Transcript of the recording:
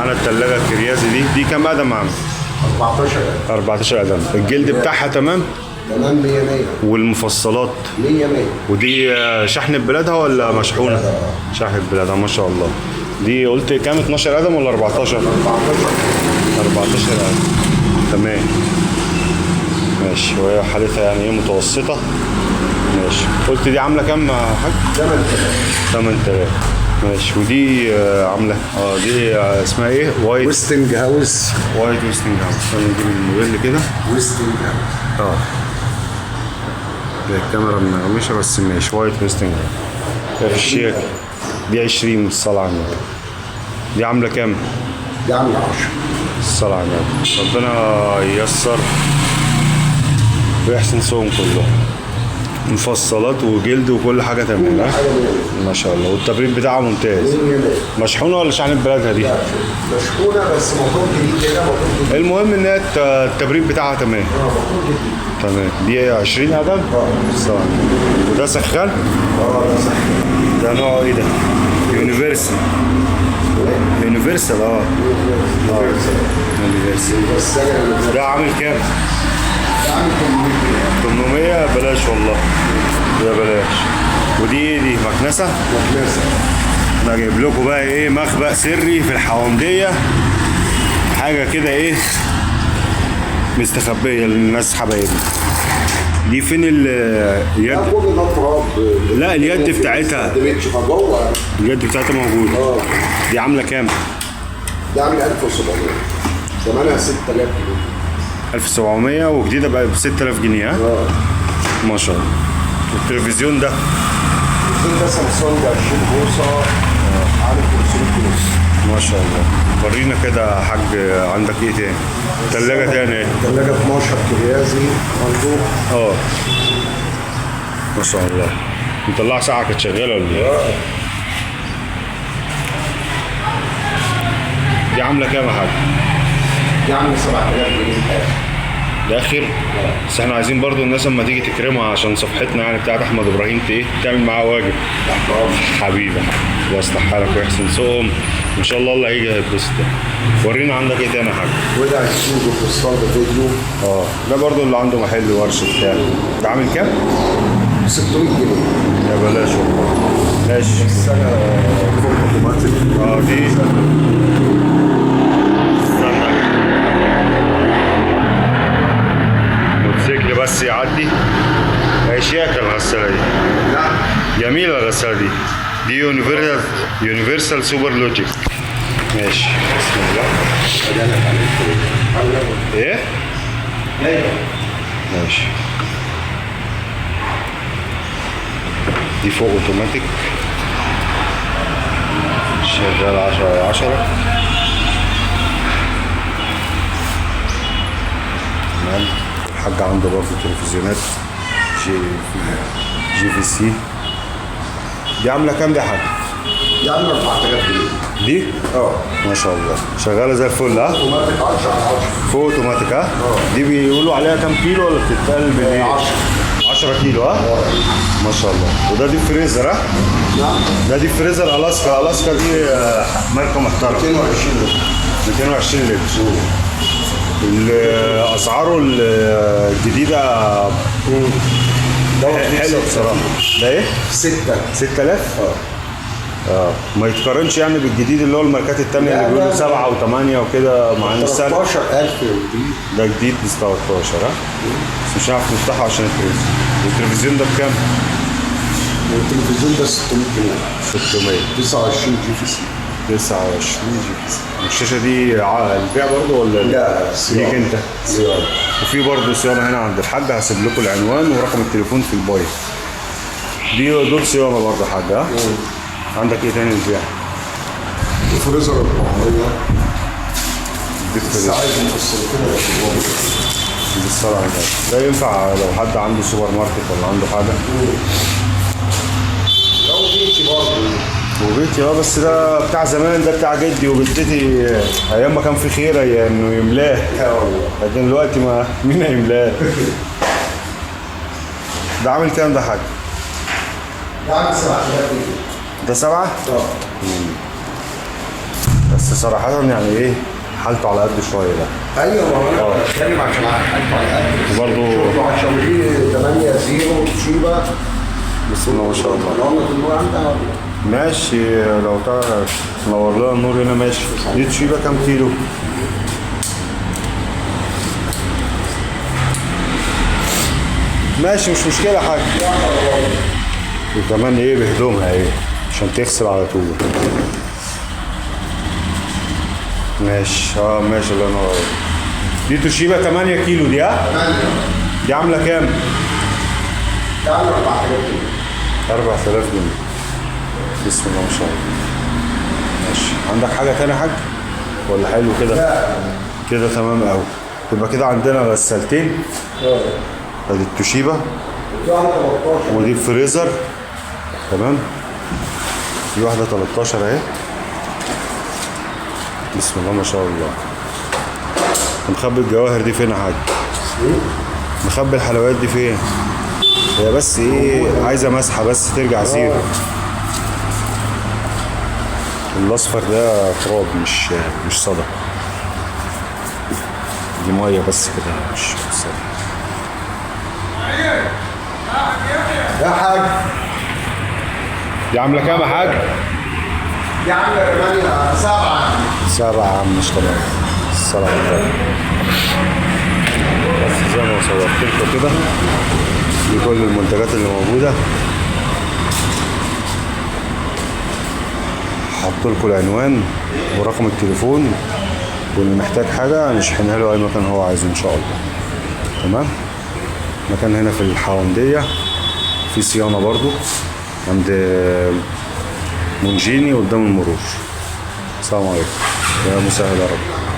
معانا التلاجة الكريازي دي، دي كام قدم يا عم؟ 14 قدم. 14 قدم. الجلد بتاعها تمام؟ تمام 100 100. والمفصلات 100 100. ودي شحن بلادها ولا مشحونة؟ شحن بلادها ما شاء الله. دي قلت كام، 12 قدم ولا 14؟ 14 قدم. تمام ماشي. وهي حالتها يعني ايه، متوسطة. ماشي. قلت دي عاملة كام يا حاج؟ 8000. 8000. ماشي. ودي عاملة دي اسمها ايه؟ وايت ويستنج هاوس. وايت ويستنج هاوس. استنى نجيب الموديل كده. ويستنج هاوس. الكاميرا منغمشة بس ماشي. وايت ويستنج هاوس. الشيك دي 20 الصلاة على النبي. دي عاملة كام؟ دي عاملة 10. الصلاة على النبي. ربنا ييسر ويحسن سوقهم كلهم. مفصلات وجلد وكل حاجة تمام. ها؟ ما شاء الله. والتبريد بتاعها ممتاز. مشحونة ولا شحنة بلادها دي؟ مشحونة بس موتور جديد كده، موتور جديد. المهم ان هي التبريد بتاعها تمام. موتور جديد. تمام. دي 20 قدم؟ الصلاة على النبي. وده سخان؟ ده سخان. ده نوعه ايه ده؟ يونيفرسال. يونيفرسال. يونيفرسال. ده عامل كام؟ ده عامل 800. 800؟ بلاش والله، ده بلاش. ودي ايه دي؟ مكنسة؟ مكنسة. انا جايب لكم بقى ايه، مخبأ سري في الحوامدية، حاجة كده ايه مستخبية للناس حبايبنا. دي فين اليد؟ لا كل ده تراب. لا اليد بتاعتها. اليد بتاعتها موجودة. دي عاملة كام؟ دي عاملة 1700. ثمنها 6000 جنيه. 1700 وجديدة بقى ب 6000 جنيه. ها؟ ما شاء الله. والتلفزيون ده؟ التلفزيون ده سامسونج 20 بوصة، عامل 500 جنيه. ما شاء الله. ورينا كده يا حاج، عندك ايه تاني؟ تلاجة تاني ايه؟ تلاجة 12 كريازي مندوب. ما شاء الله. مطلعة ساعة كانت شغالة ولا ايه؟ دي عاملة كام يا حاج؟ دي عاملة 7000 جنيه. ده اخر؟ بس احنا عايزين برضو الناس اما تيجي تكرمها عشان صفحتنا يعني بتاعت احمد ابراهيم ايه تعمل معاها واجب. حبيبي الله يصلح حالك ويحسن سوقهم ان شاء الله. الله هيجي هيتبسط. ورينا عندك ايه تاني يا حاج؟ وده هيسوق كريستال فيديو. ده برضو اللي عنده محل ورشه بتاع. ده عامل كام؟ 600 جنيه. يا بلاش والله. ماشي. السنه فوق اوتوماتيك. دي استنى موتوسيكل بس يعدي. هي شياكة الغسالة دي. نعم. جميلة الغسالة دي. دي يونيفرسال سوبر لوجيك. ماشي بسم الله. ايه؟ ماشي. دي فوق اوتوماتيك شغال 10 على 10. تمام. الحاج عنده برضه تلفزيونات جي في سي. دي عاملة كام دي يا حاج؟ دي عاملة 4000 جنيه. دي؟ ما شاء الله شغالة زي الفل. ها؟ اوتوماتيك 10 على 10. فوق اوتوماتيك. ها؟ دي بيقولوا عليها كام كيلو ولا بتتقال بالايه؟ 10. 10 كيلو. ها؟ ما شاء الله. وده deep freezer. ها؟ نعم. ده deep freezer الاسكا. الاسكا دي ماركة محترمة. 220 لتر. 220 لتر. اسعاره الجديدة حلو بصراحة. ده ايه؟ 6. 6000؟ ما يتقارنش يعني بالجديد اللي هو الماركات التانية اللي بيقولوا 7 و8 وكده، مع ان السعر 13000 جديد. ده جديد ب 13. ها؟ بس مش هنعرف نفتحه عشان التلفزيون. والتلفزيون ده بكام؟ التلفزيون ده 600 جنيه. 600. 29 جي في سي. 29 جي في سي. الشاشة دي البيع برضه ولا لا، صيانة. ليك انت؟ صيانة. وفي برضه صيانة هنا عند الحاج، هسيب لكم العنوان ورقم التليفون في البايو. دي دول صيانة برضه يا حاج. ها؟ عندك ايه تاني للبيع؟ الفريزر البحرية. دي الفريزر. الساعات المفصلتين بالصلاة على النبي. ده ينفع لو حد عنده سوبر ماركت ولا عنده حاجة. لو بيتي برضه. وبيتي بس ده بتاع زمان، ده بتاع جدي وجدتي ايام ما كان في خير انه يملاه. والله. لكن دلوقتي ما مين هيملاه؟ ده عامل كام ده يا حاج؟ ده عامل 7000 جنيه. ده 7؟ ده بس صراحة يعني ايه حالته على قد شوية ده. ايوه ما هو انا بتكلم عشان حالته على قد. وبرضه عشان 8 0 توشيبا. بسم الله ما شاء الله. النور عندها. ماشي لو تعرف تنور لنا النور هنا ماشي. دي توشيبا كام كيلو؟ ماشي مش مشكلة يا حاج. وكمان ايه بهدومها ايه عشان تغسل على طول. ماشي ماشي الله ينور عليك. دي توشيبا 8 كيلو دي ها؟ 8. دي عاملة كام؟ دي عاملة 4000 جنيه. 4000 جنيه. بسم الله ما شاء الله. ماشي، عندك حاجة تانية يا حاج؟ ولا حلو كده؟ لا كده تمام قوي. يبقى كده عندنا غسالتين. ادي التوشيبا ودي الفريزر. تمام. دي واحدة 13 اهي. بسم الله ما شاء الله. مخبي الجواهر دي فين يا حاج؟ مخبي الحلويات دي فين؟ هي بس ايه عايزة مسحة بس ترجع zero. الاصفر ده تراب مش صدى. دي مية بس كده مش صدى. يا حاج دي عاملة كام يا حاج؟ دي عاملة 8 7. 7 يا عم مش طبيعي. 7 بس زي ما صورت لكم كده دي كل المنتجات اللي موجودة. حط لكم العنوان ورقم التليفون، واللي محتاج حاجة نشحنها له أي مكان هو عايزه إن شاء الله. تمام؟ مكان هنا في الحوندية، في صيانة برضو عند مونجيني قدام المرور. السلام عليكم يا مسهل يا رب.